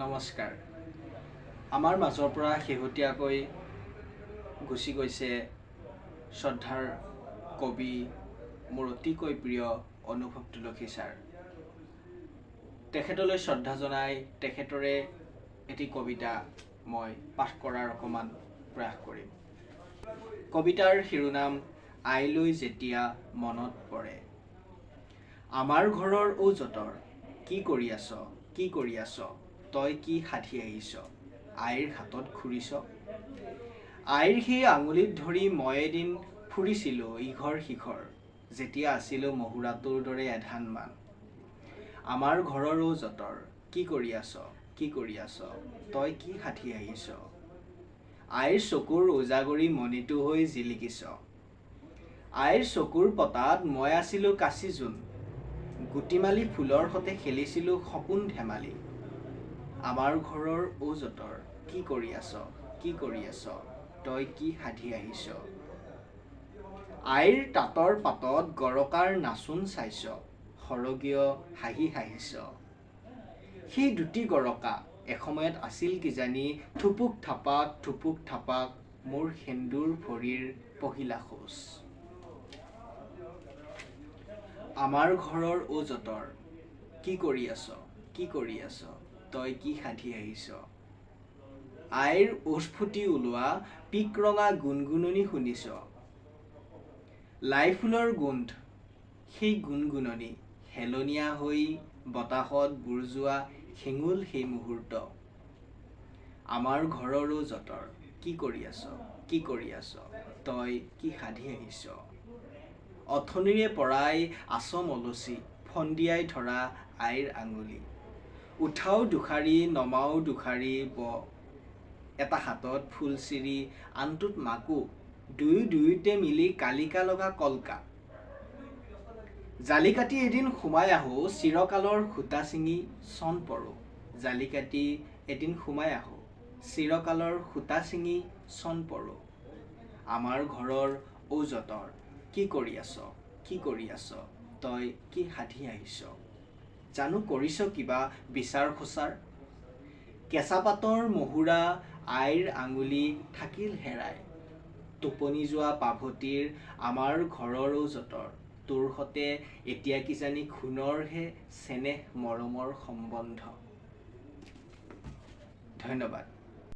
নমস্কাৰ। আমাৰ মাজৰ পৰা শেহতীয়াকৈ গুচি গৈছে শ্ৰদ্ধাৰ কবি, মোৰ অতিকৈ প্ৰিয় অনুভৱ তুলসী ছাৰ। তেখেতলৈ শ্ৰদ্ধা জনাই তেখেতৰে এটি কবিতা মই পাঠ কৰাৰ অকণমান প্ৰয়াস কৰিম। কবিতাৰ শিৰোনাম আইলৈ যেতিয়া মনত পৰে। আমাৰ ঘৰৰ ঔ যঁতৰ, কি কৰি আছ, কি কৰি আছ, তই কি সাধি আহিছ, আইৰ হাতত ঘূৰিছ। আইৰ সেই আঙুলিত ধৰি মই এদিন ফুৰিছিলোঁ ইঘৰ সিঘৰ, যেতিয়া আছিলোঁ মহুৰাটোৰ দৰে এধানমান। আমাৰ ঘৰৰো যঁতৰ, কি কৰি আছ, কি কৰি আছ, তই কি সাধি আহিছ, আইৰ চকুৰ উজাগৰি মণিটো হৈ জিলিকিছ। আইৰ চকুৰ পতাত মই আছিলোঁ কাচি জোন, গুটিমালি ফুলৰ সতে খেলিছিলোঁ সপোন ধেমালি। আমাৰ ঘৰৰ ঔ যঁতৰ, কি কৰি আছ, কি কৰি আছ, তই কি সাধি আহিছ। আইৰ তাঁতৰ পাতত গৰকাৰ নাচোন চাইছ, সৰগীয় হাঁহি হাঁহিছ। সেই দুটি গৰকা এসময়ত আছিল কিজানি থুপুক থাপাক থুপুক থাপাক মোৰ সেন্দুৰ ভৰিৰ পহিলা খোজ। আমাৰ ঘৰৰ ঔ যঁতৰ, কি কৰি আছ, কি কৰি আছ, তই কি সাধি আহিছ। আইৰ ওঁঠ ফুটি ওলোৱা পিকৰঙা গুণগুণনি শুনিছ। লাইফুলৰ গোন্ধ, সেই গুণগুণনি হেলনীয়া হৈ বতাহত বুৰ যোৱা হেঙুল সেই মুহূৰ্ত। আমাৰ ঘৰৰো যঁতৰ, কি কৰি আছ, কি কৰি আছ, তই কি সাধি আহিছ। অথনিৰে পৰাই আছ মলচি ফন্দিয়াই ধৰা আইৰ আঙুলি। উঠাও দুষাৰি নমাও দুষাৰি ব, এটা হাতত ফুল চিৰি আনটোত মাকো, দুয়ো দুয়োতে মিলি কালিকা লগা কলকা। জালি কাটি এদিন সোমাই আহোঁ চিৰকালৰ সূতা ছিঙি চন পৰোঁ। জালি কাটি এদিন সোমাই আহোঁ চিৰকালৰ সূতা ছিঙি চন পৰোঁ। আমাৰ ঘৰৰ ঔ যঁতৰ, কি কৰি আছ, কি কৰি আছ, তই কি সাধি আহিছ। জানো কৰিছ কিবা বিচাৰ খোচাৰ। কেঁচা পাতৰ মহুৰা আইৰ আঙুলি থাকিল হেৰাই। টোপনি যোৱা পাভতিৰ আমাৰ ঘৰৰো যঁতৰ, তোৰ সতে এতিয়া কিজানি খুনৰহে চেনেহ মৰমৰ সম্বন্ধ। ধন্যবাদ।